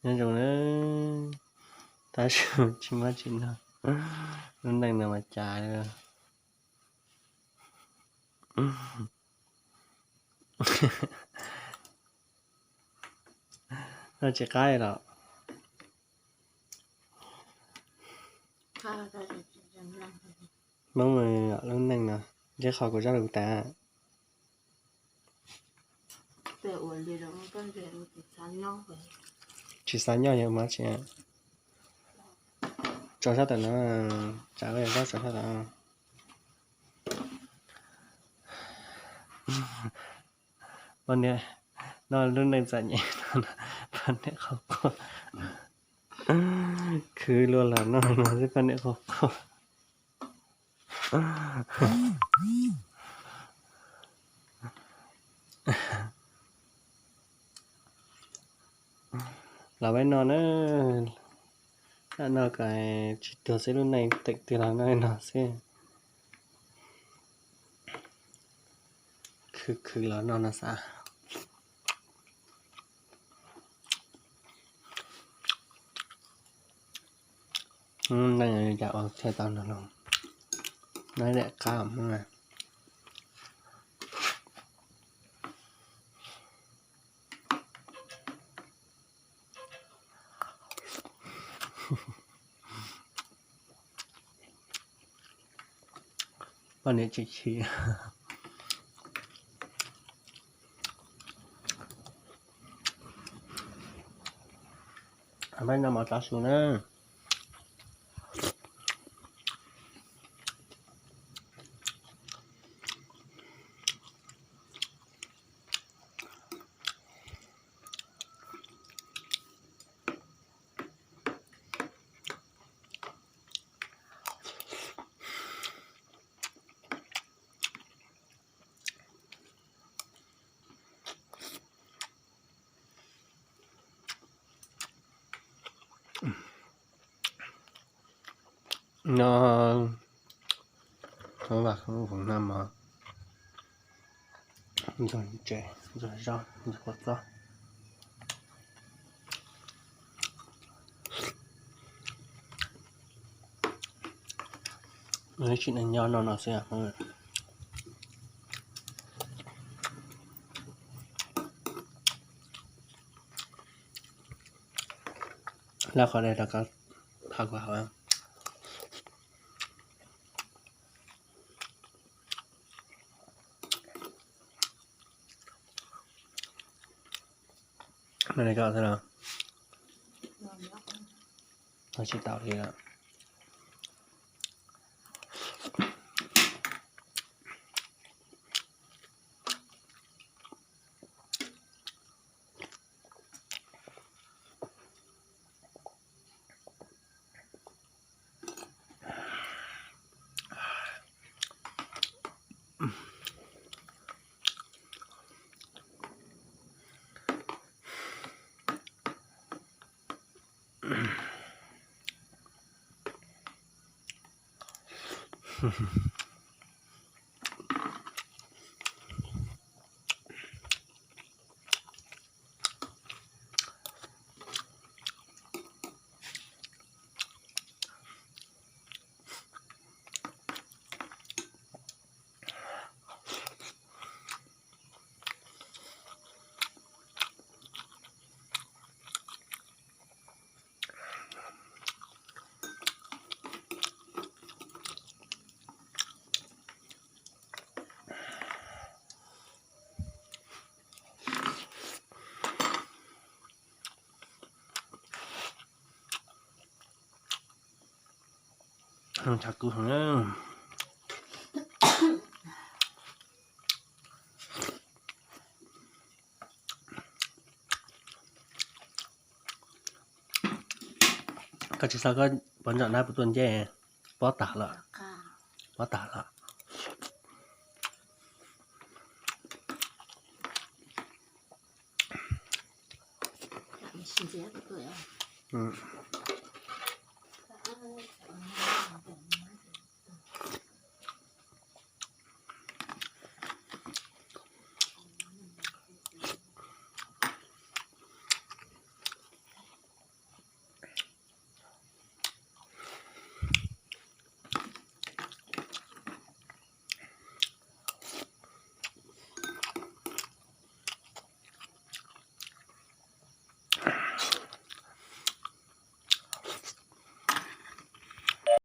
Nyob zoo na, tab sis tsis muaj tsis noj, lub neej no mas cas. Noj tsis qab los. Hmoob lub neej no, ntsib qhov kuv zaj lus tas. Tsis xav nyob yog mas tsis tso sab tawm no, tsam yog tso sab tawm. Poj niam, no lub neej txom nyem no, poj niam qhuav quaj. Khwv luag los no no xwb poj niam qhuav quaj. Los peb noj na, noj kom tsis tuag xwb, lub neej teem twg los noj no xwb. Khwv khwv los no no xav. Neej cas ua thiaj tau no los, noj daim qab mus. Poj niam tsis chim. Peb noj mov tav su na. No, no mas ntxuag tsev, ntxuag zaub, ntxuag kua txob. Tsis neeg nyob no no xwb. Lawv qhov dej rau koj thav kuv hauv. No li koj xwb los? Tsis tau li lawm. Tshav kub heev. Koj tsis xav koj pov ntsaum nab puas tuaj ncej? Pob tag lawm. Pob tag lawm.